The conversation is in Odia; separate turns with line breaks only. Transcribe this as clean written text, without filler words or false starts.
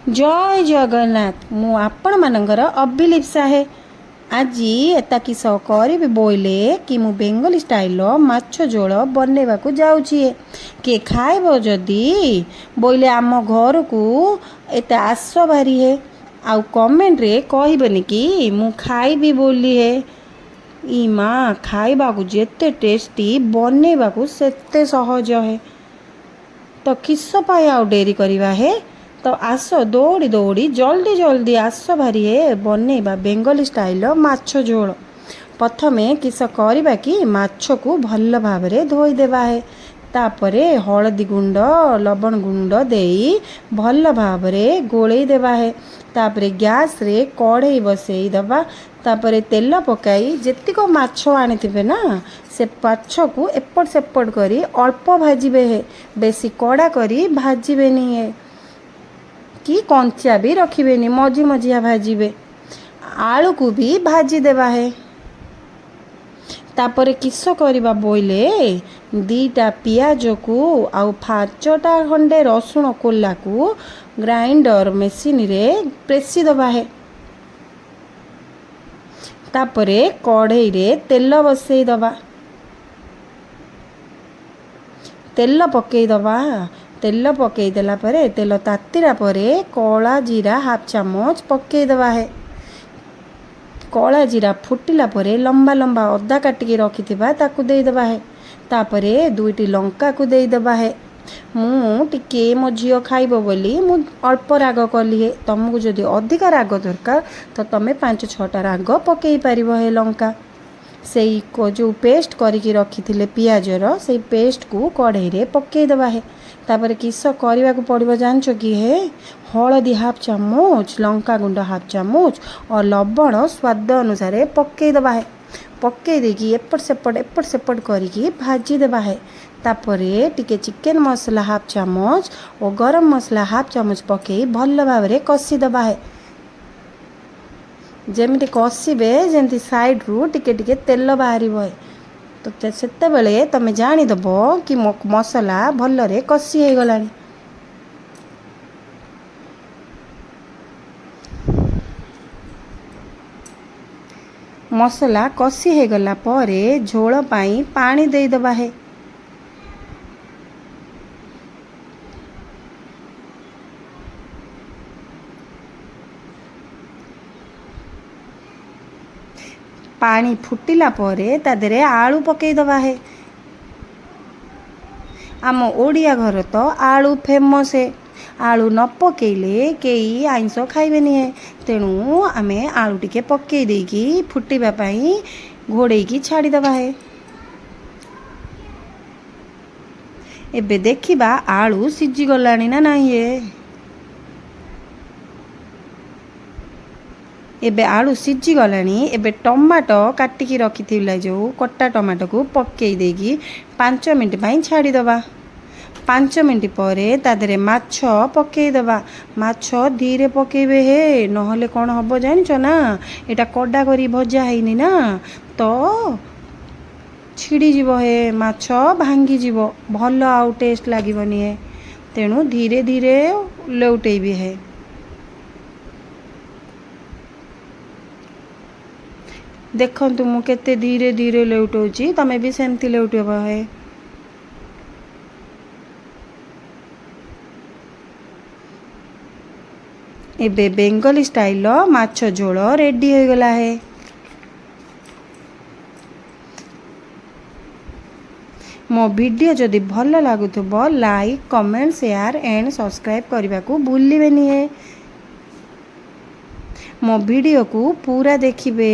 ଜୟ ଜଗନ୍ନାଥ। ମୁଁ ଆପଣମାନଙ୍କର ଅଭିଲିପ୍ସା ହେ। ଆଜି ଏତା କିସ କରିବି ବୋଇଲେ କି ମୁଁ ବେଙ୍ଗଲୀ ଷ୍ଟାଇଲର ମାଛ ଝୋଳ ବନେଇବାକୁ ଯାଉଛି। କିଏ ଖାଇବ ଯଦି ବୋଇଲେ ଆମ ଘରକୁ ଏତେ ଆସ ଭାରି ହେ, ଆଉ କମେଣ୍ଟରେ କହିବନି କି ମୁଁ ଖାଇବି ବୋଲି ହେ। ଇ ମା, ଖାଇବାକୁ ଯେତେ ଟେଷ୍ଟି, ବନେଇବାକୁ ସେତେ ସହଜ ହେ। ତ କିସ ପାଇଁ ଆଉ ଡେରି କରିବା ହେ? ତ ଆସ, ଦୌଡ଼ି ଦୌଡ଼ି ଜଲ୍ଦି ଜଲ୍ଦି ଆସ ଭାରି ହେ, ବନେଇବା ବେଙ୍ଗଲୀ ଷ୍ଟାଇଲର ମାଛ ଝୋଳ। ପ୍ରଥମେ କିସ କରିବା କି ମାଛକୁ ଭଲ ଭାବରେ ଧୋଇଦେବା ହେ। ତାପରେ ହଳଦୀ ଗୁଣ୍ଡ, ଲବଣ ଗୁଣ୍ଡ ଦେଇ ଭଲ ଭାବରେ ଗୋଳେଇ ଦେବା ହେ। ତାପରେ ଗ୍ୟାସ୍ରେ କଢ଼େଇ ବସେଇ ଦେବା। ତାପରେ ତେଲ ପକାଇ ଯେତିକ ମାଛ ଆଣିଥିବେ ନା, ସେ ମାଛକୁ ଏପଟ ସେପଟ କରି ଅଳ୍ପ ଭାଜିବେ ହେ। ବେଶୀ କଡ଼ା କରି ଭାଜିବେନି ହେ କି କଞ୍ଚା ବି ରଖିବେନି, ମଝି ମଝିଆ ଭାଜିବେ। ଆଳୁକୁ ବି ଭାଜିଦେବା ହେ। ତାପରେ କିସ କରିବା ବୋଇଲେ 2ଟା ପିଆଜକୁ ଆଉ 5ଟା ଖଣ୍ଡେ ରସୁଣ କୋଲାକୁ ଗ୍ରାଇଣ୍ଡର ମେସିନରେ ପେଶି ଦେବା ହେ। ତାପରେ କଢ଼େଇରେ ତେଲ ବସେଇ ଦେବା। ତେଲ ପକେଇଦେବା। ତେଲ ପକେଇ ଦେଲା ପରେ, ତେଲ ତାତିଲା ପରେ କଳା ଜିରା ହାଫ୍ ଚାମଚ ପକେଇଦେବା ହେ। କଳା ଜିରା ଫୁଟିଲା ପରେ ଲମ୍ବା ଲମ୍ବା ଅଦା କାଟିକି ରଖିଥିବା ତାକୁ ଦେଇଦେବା ହେ। ତାପରେ 2ଟି ଲଙ୍କାକୁ ଦେଇଦେବା ହେ। ମୁଁ ଟିକେ ମୋ ଝିଅ ଖାଇବ ବୋଲି ମୁଁ ଅଳ୍ପ ରାଗ କଲି ହେ। ତମକୁ ଯଦି ଅଧିକା ରାଗ ଦରକାର ତ ତମେ 5-6ଟା ରାଗ ପକେଇ ପାରିବ ହେ ଲଙ୍କା। ସେଇ ଯେଉଁ ପେଷ୍ଟ କରିକି ରଖିଥିଲେ ପିଆଜର, ସେଇ ପେଷ୍ଟକୁ କଢ଼େଇରେ ପକେଇଦେବା ହେ। ତାପରେ କିସ କରିବାକୁ ପଡ଼ିବ ଜାଣିଛ କି ହେ? ହଳଦୀ ହାଫ୍ ଚାମଚ, ଲଙ୍କାଗୁଣ୍ଡ ହାଫ୍ ଚାମଚ ଓ ଲବଣ ସ୍ୱାଦ ଅନୁସାରେ ପକେଇଦେବା ହେ। ପକେଇ ଦେଇକି ଏପଟ ସେପଟ ଏପଟ ସେପଟ କରିକି ଭାଜିଦେବା ହେ। ତାପରେ ଟିକେ ଚିକେନ୍ ମସଲା ହାଫ୍ ଚାମଚ ଓ ଗରମ ମସଲା ହାଫ୍ ଚାମଚ ପକେଇ ଭଲ ଭାବରେ କଷିଦେବା ହେ। ଯେମିତି କଷିବେ, ଯେମିତି ସାଇଡ଼ରୁ ଟିକେ ଟିକେ ତେଲ ବାହାରିବ, ତ ସେତେବେଳେ ତମେ ଜାଣିଦେବ କି ମସଲା ଭଲରେ କଷି ହେଇଗଲାଣି। ମସଲା କଷି ହେଇଗଲା ପରେ ଝୋଳ ପାଇଁ ପାଣି ଦେଇଦେବା ହେ। ପାଣି ଫୁଟିଲା ପରେ ତା ଦେହରେ ଆଳୁ ପକେଇଦେବା ହେ। ଆମ ଓଡ଼ିଆ ଘର ତ ଆଳୁ ଫେମସ୍। ଆଳୁ ନ ପକେଇଲେ କେହି ଆଇଁଷ ଖାଇବେନି ହେ। ତେଣୁ ଆମେ ଆଳୁ ଟିକେ ପକେଇ ଦେଇକି ଫୁଟିବା ପାଇଁ ଘୋଡ଼େଇକି ଛାଡ଼ିଦେବା ହେ। ଏବେ ଦେଖିବା ଆଳୁ ସିଝିଗଲାଣି ନା ନାହିଁ ହେ। ଏବେ ଆଳୁ ସିଝିଗଲାଣି। ଏବେ ଟମାଟୋ କାଟିକି ରଖିଥିଲା ଯେଉଁ କଟା ଟମାଟୋକୁ ପକେଇ ଦେଇକି 5 ମିନିଟ୍ ପାଇଁ ଛାଡ଼ିଦେବା। 5 ମିନିଟ୍ ପରେ ତା ଦେହରେ ମାଛ ପକେଇଦେବା। ମାଛ ଧୀରେ ପକେଇବେ ହେ, ନହେଲେ କ'ଣ ହେବ ଜାଣିଛ ନା? ଏଇଟା କଡ଼ା କରି ଭଜା ହେଇନି ନା, ତ ଛିଡ଼ିଯିବ ହେ, ମାଛ ଭାଙ୍ଗିଯିବ, ଭଲ ଆଉ ଟେଷ୍ଟ ଲାଗିବନି ହେ। ତେଣୁ ଧୀରେ ଧୀରେ ଲେଉଟେଇବି ହେ। ଦେଖନ୍ତୁ, ମୁଁ କେତେ ଧୀରେ ଧୀରେ ଲେଉଟଉଛି, ତମେ ବି ସେମିତି ଲେଉଟେଇବ ହେ। ଏବେ ବେଙ୍ଗଲୀ ଷ୍ଟାଇଲର ମାଛ ଝୋଳ ରେଡ଼ି ହୋଇଗଲା ହେ। ମୋ ଭିଡ଼ିଓ ଯଦି ଭଲ ଲାଗୁଥିବ, like, comment, share and subscribe କରିବାକୁ ଭୁଲିବେନି ହେ। ମୋ ଭିଡ଼ିଓକୁ ପୁରା ଦେଖିବେ।